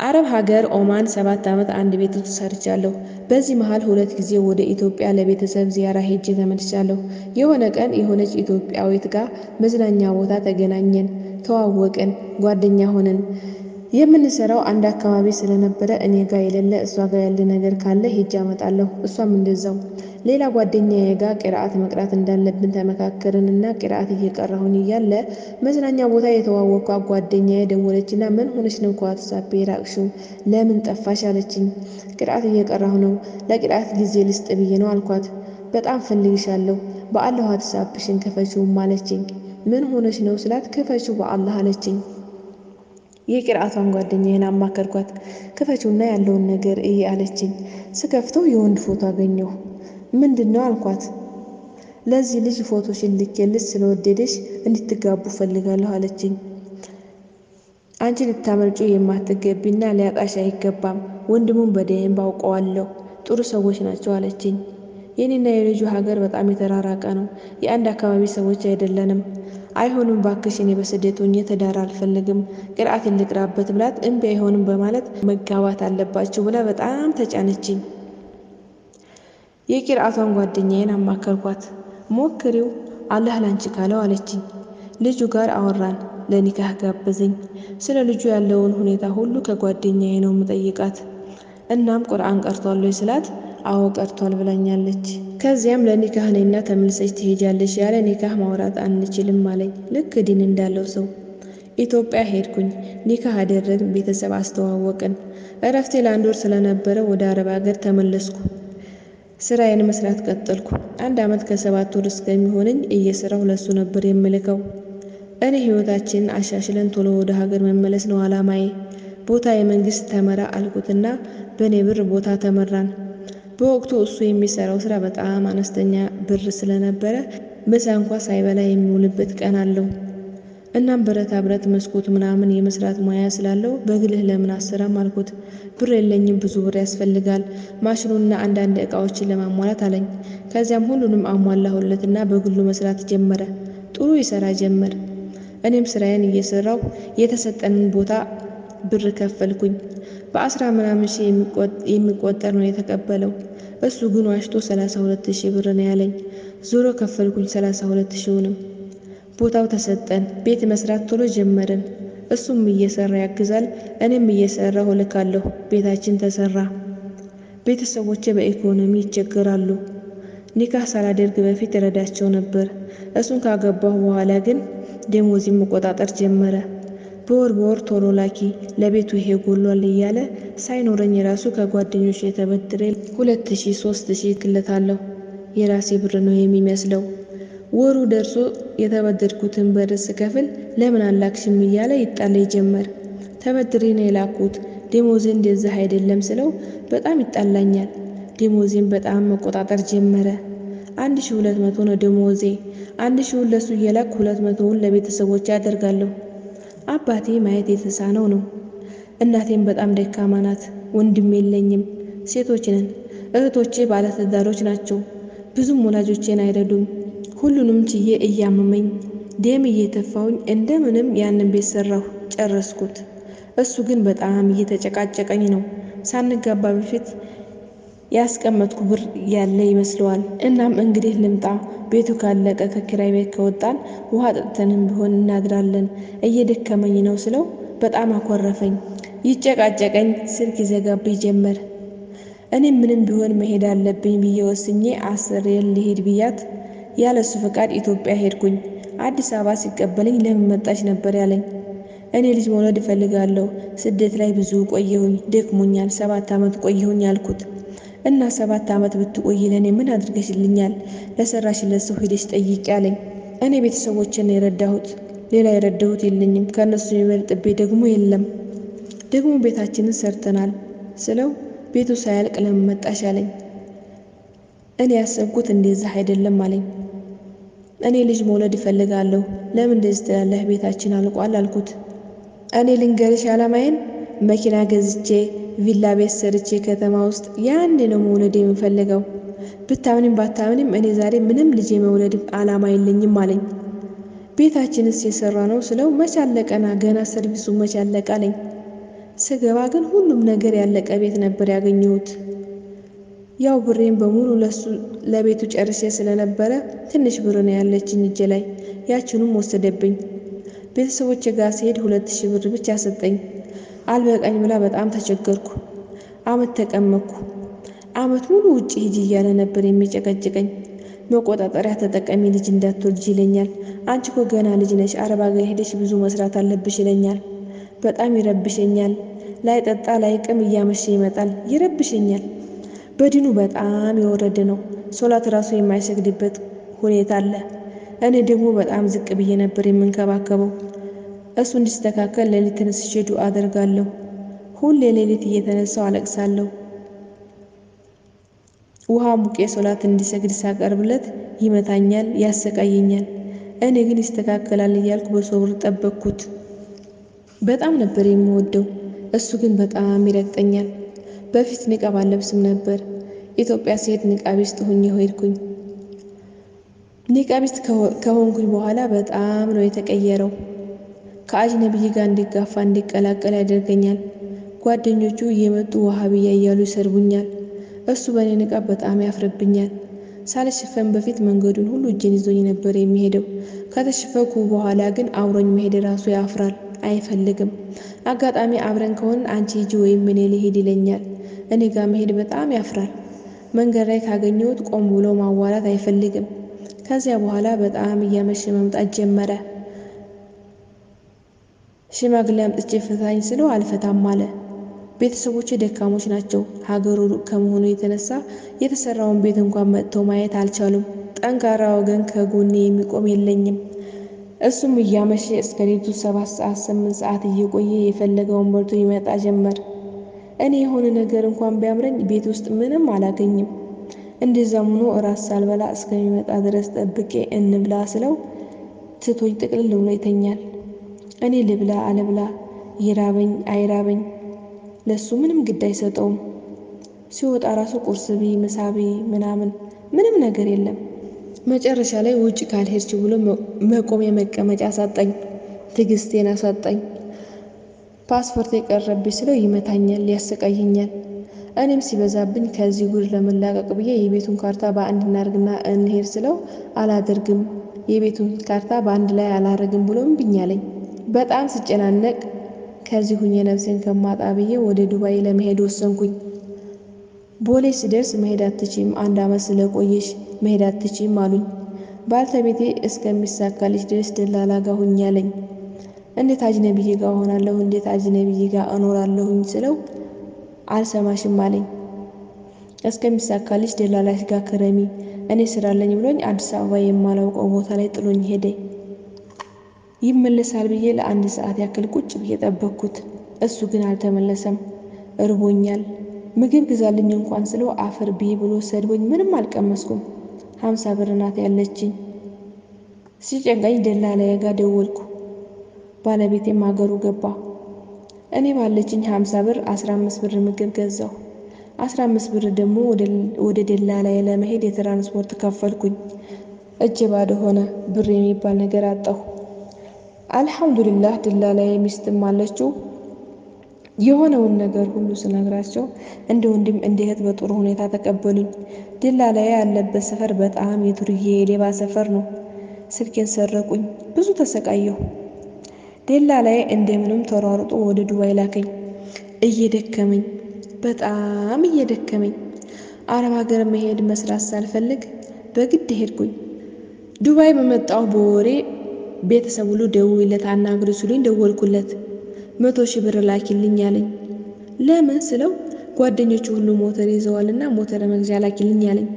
አረብ ሀገር ኦማን 7 ዓመት አንድ ቤት ውስጥ ሰርቻለሁ። በዚህ መሃል ሁለት ጊዜ ወደ ኢትዮጵያ ለቤተሰብ ዚያራ ሄጄ ተመልሻለሁ። የሆነ ቀን የሆነች ኢትዮጵያዊት ጋር መዝናኛ ቦታ ተገናኘን፣ ተዋወቅን፣ ጓደኛ ሆንን። የምንሰራው አንድ አካባቢ ስለነበረ እኔ ጋር የሌለ እሷ ጋር ያለ ነገር ካለ ሄጄ አመጣለሁ፣ እሷም እንደዛው። ሌላ ጓደኛዬ ጋር ቂርአት መቅራት እንዳለብን ተመካከርን እና ቂርአት እየቀራሁኝ እያለ መዝናኛ ቦታ የተዋወቅኳት ጓደኛዬ ደወለችና "ምን ሆነሽ ነው ከዋትሳፕ የራቅሽው? ለምን ጠፋሽ?" አለችኝ። "ቂርአት እየቀራሁ ነው፣ ለቂርአት ጊዜ ልስጥ ብዬ ነው" አልኳት። "በጣም ፈልግሻለሁ፣ በአላህ ዋትሳፕሽን ክፈቺውም" አለችኝ። "ምን ሆነሽ ነው?" ስላት፣ "ክፈቺው በአላህ" አለችኝ። የቂርአቷን ጓደኛዬን አማከርኳት። "ክፈቺውና ያለውን ነገር እይ" አለችኝ። ስከፍተው የወንድ ፎቶ አገኘሁ። "ምንድን ነው?" አልኳት። "ለዚህ ልጅ ፎቶሽን ልኬልሽ ስለወደደሽ እንድትጋቡ ፈልጋለሁ" አለችኝ። "አንቺ ልታመልጪው የማትገቢና ሊያጣሽ አይገባም። ወንድሙን በደንብ አውቀዋለሁ። ጥሩ ሰዎች ናቸው" አለችኝ። የኔና የልጁ ሀገር በጣም የተራራቀ ነው። የአንድ አካባቢ ሰዎች አይደለንም። "አይሆንም ባክሽ፣ እኔ በስደት ሆኜ ትዳር አልፈልግም፣ ቂርአቴን ልቅራበት" ብላት እምቢ አይሆንም በማለት መጋባት አለባችሁ ብላ በጣም ተጫነችኝ። የቂርአቷን ጓደኛዬን አማከርኳት። "ሞክሪው፣ አላህ ላንቺ ካለው" አለችኝ። ልጁ ጋር አወራን፣ ለኒካህ ጋበዘኝ። ስለ ልጁ ያለውን ሁኔታ ሁሉ ከጓደኛዬ ነው የምጠይቃት። እናም "ቁርአን ቀርቷል ወይ?" ስላት "አዎ ቀርቷል" ብላኛለች። ከዚያም "ለኒካህ ነይና ተመልሰሽ ትሄጃለሽ፣ ያለ ኒካህ ማውራት አንችልም" አለኝ። ልክ ዲን እንዳለው ሰው። ኢትዮጵያ ሄድኩኝ። ኒካህ አደረግን፣ ቤተሰብ አስተዋወቅን። እረፍቴ ለአንድ ወር ስለነበረ ወደ አረብ ሀገር ተመለስኩ። ስራዬን መስራት ቀጠልኩ። አንድ ዓመት ከ7 ወር እስከሚሆነኝ እየሰራሁ ለሱ ነበር የምልከው። እኔ ህይወታችንን አሻሽለን ቶሎ ወደ ሀገር መመለስ ነው አላማዬ። "ቦታ የመንግስት ተመራ" አልኩትና በእኔ ብር ቦታ ተመራን። በወቅቱ እሱ የሚሰራው ስራ በጣም አነስተኛ ብር ስለነበረ ምሳ እንኳ ሳይበላ የሚውልበት ቀን አለው። እናም ብረታ ብረት፣ መስኮት ምናምን የመስራት ሙያ ስላለው "በግልህ ለምን አሰራም?" አልኩት። "ብር የለኝም፣ ብዙ ብር ያስፈልጋል ማሽኑና አንዳንድ እቃዎችን ለማሟላት" አለኝ። ከዚያም ሁሉንም አሟላሁለትና በግሉ መስራት ጀመረ። ጥሩ ይሰራ ጀመር። እኔም ስራዬን እየሰራሁ የተሰጠንን ቦታ ብር ከፈልኩኝ። በአስራ ምናምን ሺህ የሚቆጠር ነው የተቀበለው። እሱ ግን ዋሽቶ 32,000 ብር ነው ያለኝ። ዞሮ ከፈልኩኝ 32 ሺውንም። ቦታው ተሰጠን። ቤት መስራት ቶሎ ጀመርን። እሱም እየሰራ ያግዛል፣ እኔም እየሰራሁ እልካለሁ። ቤታችን ተሰራ። ቤተሰቦቼ በኢኮኖሚ ይቸገራሉ። ኒካህ ሳላደርግ በፊት እረዳቸው ነበር። እሱን ካገባሁ በኋላ ግን ደሞዜን መቆጣጠር ጀመረ። በወር በወር "ቶሎ ላኪ፣ ለቤቱ ይሄ ጎሏል" እያለ ሳይኖረኝ ራሱ ከጓደኞቼ ተበድሬ 2,000፣ 3,000 እልክለታለሁ። የራሴ ብር ነው የሚመስለው። ወሩ ደርሶ የተበደርኩትን ብር ስከፍል "ለምን አላክሽም?" እያለ ይጣላኝ ጀመር። "ተበድሬ ነው የላኩት፣ ደሞዜ እንደዚህ አይደለም" ስለው በጣም ይጣላኛል። ደሞዜን በጣም መቆጣጠር ጀመረ። 1,200 ነው ደሞዜ። 1,000ውን ለሱ እየላኩ 200ውን ለቤተሰቦቼ አደርጋለሁ። አባቴ ማየት የተሳነው ነው። እናቴም በጣም ደካማ ናት። ወንድም የለኝም። ሴቶች ነን። እህቶቼ ባለትዳሮች ናቸው። ብዙም ወላጆቼን አይረዱም። ሁሉንም ችዬ እያመመኝ ደም እየተፋሁኝ እንደምንም ያንን ቤት ሰራሁ፣ ጨረስኩት። እሱ ግን በጣም እየተጨቃጨቀኝ ነው። ሳንጋባ በፊት ያስቀመጥኩ ብር ያለ ይመስለዋል። እናም እንግዲህ ልምጣ፣ ቤቱ ካለቀ ከኪራይ ቤት ከወጣን ውሃ ጠጥተንም ቢሆን እናድራለን፣ እየደከመኝ ነው ስለው በጣም አኮረፈኝ። ይጨቃጨቀኝ፣ ስልክ ይዘጋብኝ ጀመር። እኔም ምንም ቢሆን መሄድ አለብኝ ብዬ ወስኜ አሰሪዬን ልሂድ ብያት ያለሱ ፈቃድ ኢትዮጵያ ሄድኩኝ። አዲስ አበባ ሲቀበለኝ "ለምን መጣሽ?" ነበር ያለኝ። "እኔ ልጅ መውለድ እፈልጋለሁ። ስደት ላይ ብዙ ቆየሁኝ፣ ደክሞኛል፣ 7 ዓመት ቆየሁኝ" አልኩት። "እና 7 ዓመት ብትቆይ ለእኔ ምን አድርገሽልኛል? ለሰራሽለት ሰው ሄደሽ ጠይቂ" አለኝ። "እኔ ቤተሰቦቼን ነው የረዳሁት፣ ሌላ የረዳሁት የለኝም። ከእነሱ የሚበልጥብኝ ደግሞ የለም። ደግሞ ቤታችንን ሰርተናል" ስለው "ቤቱ ሳያልቅ ለምን መጣሽ?" አለኝ። "እኔ ያሰብኩት እንደዚህ አይደለም" አለኝ። "እኔ ልጅ መውለድ እፈልጋለሁ። ለምን እንደዚህ ትላለህ? ቤታችን አልቋል" አልኩት። "እኔ ልንገርሽ አላማዬን፣ መኪና ገዝቼ ቪላ ቤት ሰርቼ ከተማ ውስጥ ያኔ ነው መውለድ የምፈልገው። ብታምንም ባታምንም እኔ ዛሬ ምንም ልጅ የመውለድ አላማ የለኝም" አለኝ። "ቤታችንስ የሰራ ነው" ስለው "መች አለቀና፣ ገና ሰርቪሱ መች አለቀ" አለኝ። ስገባ ግን ሁሉም ነገር ያለቀ ቤት ነበር ያገኘሁት። ያው ብሬን በሙሉ ለሱ ለቤቱ ጨርሼ ስለነበረ ትንሽ ብር ነው ያለችኝ እጄ ላይ፣ ያችኑም ወሰደብኝ። ቤተሰቦቼ ጋር ስሄድ 2000 ብር ብቻ ሰጠኝ። አልበቃኝ ብላ በጣም ተቸገርኩ። አመት ተቀመጥኩ። አመት ሙሉ ውጭ ሂጂ እያለ ነበር የሚጨቀጭቀኝ። መቆጣጠሪያ ተጠቀሚ፣ ልጅ እንዳትወልጂ ይለኛል። አንቺ እኮ ገና ልጅ ነሽ፣ አረብ አገር ሄደሽ ብዙ መስራት አለብሽ ይለኛል። በጣም ይረብሸኛል። ላይጠጣ ላይቅም እያመሸ ይመጣል፣ ይረብሸኛል። በዲኑ በጣም የወረደ ነው። ሶላት ራሱ የማይሰግድበት ሁኔታ አለ። እኔ ደግሞ በጣም ዝቅ ብዬ ነበር የምንከባከበው። እሱ እንዲስተካከል ሌሊት ተነስቼ ዱአ አደርጋለሁ። ሁሌ ሌሊት እየተነሳው አለቅሳለሁ። ውሃ ሙቄ ሶላት እንዲሰግድ ሳቀርብለት ይመታኛል፣ ያሰቃየኛል። እኔ ግን ይስተካከላል እያልኩ በሶብር ጠበቅኩት። በጣም ነበር የምወደው፣ እሱ ግን በጣም ይረግጠኛል። በፊት ንቃብ አልለብስም ነበር። ኢትዮጵያ ስሄድ ንቃቢስት ሁኜ ሄድኩኝ። ኒቃቢስት ከሆንኩኝ በኋላ በጣም ነው የተቀየረው። ከአጅነቢይ ጋር እንዲጋፋ እንዲቀላቀል ያደርገኛል። ጓደኞቹ እየመጡ ወሃቢያ እያሉ ይሰርቡኛል። እሱ በእኔ ንቃብ በጣም ያፍርብኛል። ሳልሸፈን በፊት መንገዱን ሁሉ እጄን ይዞኝ ነበር የሚሄደው። ከተሸፈንኩ በኋላ ግን አብሮኝ መሄድ ራሱ ያፍራል፣ አይፈልግም። አጋጣሚ አብረን ከሆንን አንቺ ሂጂ ወይም እኔ ልሄድ ይለኛል። እኔ ጋር መሄድ በጣም ያፍራል። መንገድ ላይ ካገኘሁት ቆም ብሎ ማዋራት አይፈልግም። ከዚያ በኋላ በጣም እያመሸ መምጣት ጀመረ። ሽማግሌ አምጥቼ ፍታኝ ስለው አልፈታም አለ። ቤተሰቦቼ ደካሞች ናቸው። ሀገሩ ሩቅ ከመሆኑ የተነሳ የተሰራውን ቤት እንኳን መጥተው ማየት አልቻሉም። ጠንካራ ወገን ከጎኔ የሚቆም የለኝም። እሱም እያመሸ እስከ ሌሊቱ 7 ሰዓት 8 ሰዓት እየቆየ የፈለገውን በልቶ ይመጣ ጀመር። እኔ የሆነ ነገር እንኳን ቢያምረኝ ቤት ውስጥ ምንም አላገኝም። እንደዛም ሆኖ እራት ሳልበላ እስከሚመጣ ድረስ ጠብቄ እንብላ ስለው ትቶኝ ጥቅልል ብሎ ይተኛል። እኔ ልብላ አልብላ፣ ይራበኝ አይራበኝ ለሱ ምንም ግድ አይሰጠውም። ሲወጣ ራሱ ቁርስ ብይ ምሳ ብይ ምናምን ምንም ነገር የለም። መጨረሻ ላይ ውጭ ካልሄድች ብሎ መቆሚያ መቀመጫ አሳጣኝ፣ ትዕግስቴን አሳጣኝ። ፓስፖርት የቀረብኝ ስለው ይመታኛል፣ ያሰቃየኛል። እኔም ሲበዛብኝ ከዚህ ጉድ ለመላቀቅ ብዬ የቤቱን ካርታ በአንድ እናርግና እንሄድ ስለው አላደርግም፣ የቤቱን ካርታ በአንድ ላይ አላረግም ብሎ እምቢኝ አለኝ። በጣም ስጨናነቅ ከዚህ ሁኜ ነፍሴን ከማጣ ብዬ ወደ ዱባይ ለመሄድ ወሰንኩኝ። ቦሌ ስደርስ መሄድ አትችይም፣ አንድ አመት ስለቆየሽ መሄድ አትችይም አሉኝ። ባልተቤቴ እስከሚሳካልሽ ድረስ ደላላ ጋ ሁኚ አለኝ። እንዴት አጅነብዬ ጋ ሆናለሁ? እንዴት አጅነብዬ ጋ እኖራለሁኝ ስለው አልሰማሽም አለኝ። እስከሚሳካልሽ ደላላሽ ጋ ክረሚ፣ እኔ ስራ አለኝ ብሎኝ አዲስ አበባ የማላውቀው ቦታ ላይ ጥሎኝ ሄደ። ይመለሳል ብዬ ለአንድ ሰዓት ያክል ቁጭ ብዬ ጠበቅኩት። እሱ ግን አልተመለሰም። እርቦኛል፣ ምግብ ግዛልኝ እንኳን ስለው አፈር ብይ ብሎ ሰድቦኝ ምንም አልቀመስኩም። 50 ብር ናት ያለችኝ። ሲጨንቀኝ ደላላዬ ጋር ደወልኩ። ባለቤቴም አገሩ ገባ። እኔ ባለችኝ 50 ብር 15 ብር ምግብ ገዛሁ። 15 ብር ደግሞ ወደ ደላላዬ ለመሄድ የትራንስፖርት ከፈልኩኝ። እጄ ባዶ ሆነ። ብር የሚባል ነገር አጣሁ። አልሐምዱሊላህ ደላላዬ ሚስትም አለችው። የሆነውን ነገር ሁሉ ስነግራቸው እንደ ወንድም እንደ እህት በጥሩ ሁኔታ ተቀበሉኝ። ደላላዬ ያለበት ሰፈር በጣም የዱርዬ የሌባ ሰፈር ነው። ስልኬን ሰረቁኝ። ብዙ ተሰቃየሁ። ደላላዬ እንደምንም ተሯሩጦ ወደ ዱባይ ላከኝ። እየደከመኝ በጣም እየደከመኝ አረብ ሀገር መሄድ መስራት ሳልፈልግ በግድ ሄድኩኝ። ዱባይ በመጣሁ በወሬ ቤተሰብ ሁሉ ደውይለት አናግሪ ሲሉኝ ደወልኩለት። 100,000 ብር ላኪልኝ አለኝ። ለምን ስለው ጓደኞቹ ሁሉ ሞተር ይዘዋልና ሞተር መግዣ ላኪልኝ አለኝ።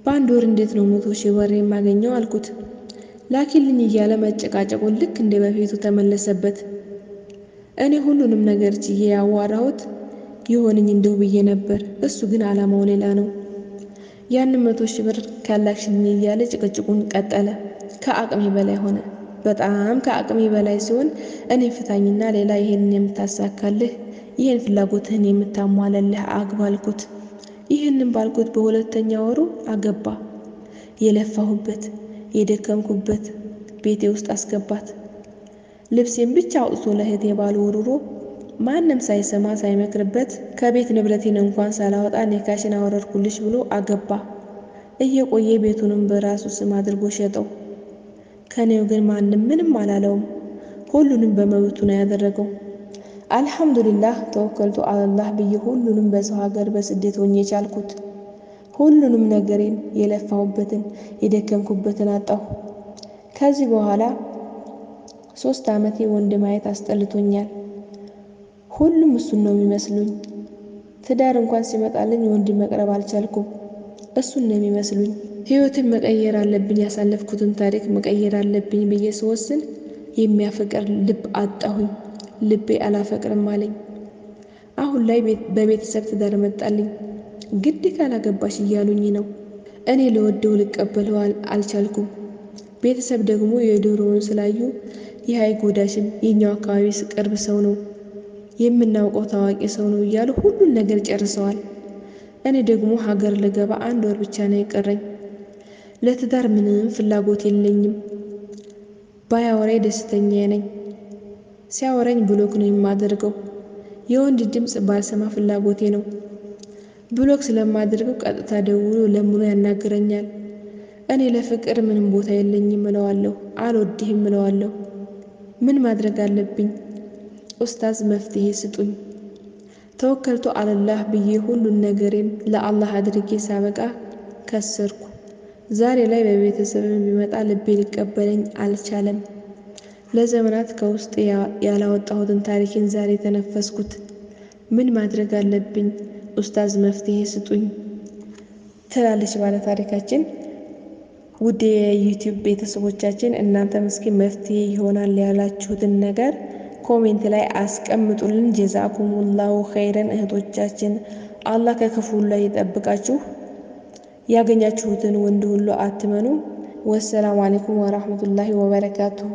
በአንድ ወር እንዴት ነው 100,000 ብር የማገኘው አልኩት። ላኪልኝ እያለ መጨቃጨቁን ልክ እንደ በፊቱ ተመለሰበት። እኔ ሁሉንም ነገር ችዬ ያዋራሁት ይሆንኝ እንደው ብዬ ነበር። እሱ ግን አላማው ሌላ ነው። ያንን 100,000 ብር ካላክሽልኝ እያለ ጭቅጭቁን ቀጠለ። ከአቅሜ በላይ ሆነ። በጣም ከአቅሜ በላይ ሲሆን እኔ ፍታኝና ሌላ ይሄንን የምታሳካልህ ይሄን ፍላጎትህን የምታሟላልህ አግባ አልኩት። ይህንን ባልኩት በሁለተኛ ወሩ አገባ። የለፋሁበት የደከምኩበት ቤቴ ውስጥ አስገባት። ልብሴን ብቻ አውጥቶ ለእህቴ ባል ወርውሮ ማንም ሳይሰማ ሳይመክርበት ከቤት ንብረቴን እንኳን ሳላወጣ ኒካሽን አወረድኩልሽ ብሎ አገባ። እየቆየ ቤቱንም በራሱ ስም አድርጎ ሸጠው። ከኔው ግን ማንም ምንም አላለውም። ሁሉንም በመብቱ ነው ያደረገው። አልሐምዱሊላህ ተወከልቱ አለላህ ብዬ ሁሉንም በሰው ሀገር በስደት ሆኜ ቻልኩት። ሁሉንም ነገሬን የለፋሁበትን የደከምኩበትን አጣሁ። ከዚህ በኋላ 3 ዓመቴ ወንድ ማየት አስጠልቶኛል። ሁሉም እሱን ነው የሚመስሉኝ። ትዳር እንኳን ሲመጣልኝ ወንድ መቅረብ አልቻልኩም። እሱን ነው የሚመስሉኝ። ህይወትን መቀየር አለብኝ፣ ያሳለፍኩትን ታሪክ መቀየር አለብኝ ብዬ ስወስን የሚያፈቅር ልብ አጣሁኝ። ልቤ አላፈቅርም አለኝ። አሁን ላይ በቤተሰብ ትዳር መጣልኝ። ግድ ካላገባሽ እያሉኝ ነው። እኔ ልወደው ልቀበለው አልቻልኩም። ቤተሰብ ደግሞ የዶሮውን ስላዩ ይህ አይጎዳሽም፣ የኛው አካባቢ ቅርብ ሰው ነው፣ የምናውቀው ታዋቂ ሰው ነው እያሉ ሁሉን ነገር ጨርሰዋል። እኔ ደግሞ ሀገር ልገባ 1 ወር ብቻ ነው የቀረኝ። ለትዳር ምንም ፍላጎት የለኝም። ባያወራኝ ደስተኛ ነኝ። ሲያወራኝ ብሎክ ነው የማደርገው። የወንድ ድምፅ ባልሰማ ፍላጎቴ ነው። ብሎክ ስለማደርገው ቀጥታ ደውሎ ለምኖ ያናግረኛል። እኔ ለፍቅር ምንም ቦታ የለኝም እለዋለሁ። አልወድህም እለዋለሁ። ምን ማድረግ አለብኝ? ኡስታዝ መፍትሄ ስጡኝ። ተወከልቱ አለላህ ብዬ ሁሉን ነገሬን ለአላህ አድርጌ ሳበቃ ከሰርኩ። ዛሬ ላይ በቤተሰብም ቢመጣ ልቤ ሊቀበለኝ አልቻለም። ለዘመናት ከውስጥ ያላወጣሁትን ታሪኬን ዛሬ ተነፈስኩት። ምን ማድረግ አለብኝ? ኡስታዝ መፍትሄ ስጡኝ ትላለች ባለ ታሪካችን። ውድ የዩቲዩብ ቤተሰቦቻችን እናንተም እስኪ መፍትሄ ይሆናል ያላችሁትን ነገር comment ላይ አስቀምጡልን። جزاكم الله خيرا እህቶቻችን፣ አላህ ከክፉ ላይ ይጠብቃችሁ። ያገኛችሁትን ወንድ ሁሉ አትመኑ። والسلام عليكم ورحمة الله وبركاته።